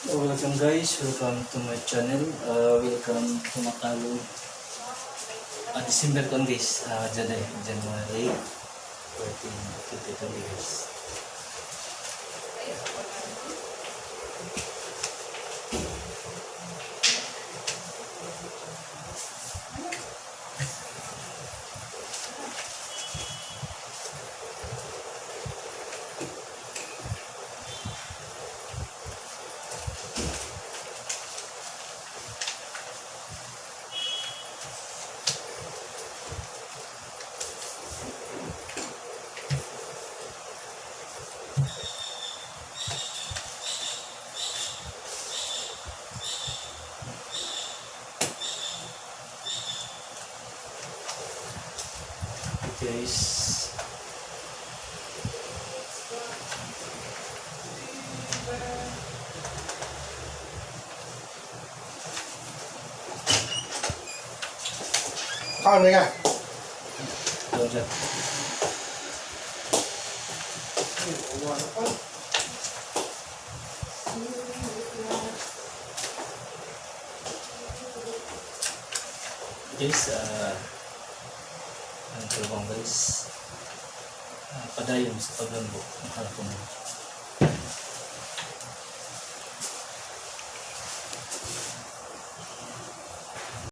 Welcome guys, welcome to my channel. Welcome to Makalu. December kon guys, January 14, 2020 guys. Guys, Kaon ka. Hello dyan. Guys, anong trabaho guys? Padayon sa paglambo ng hapon.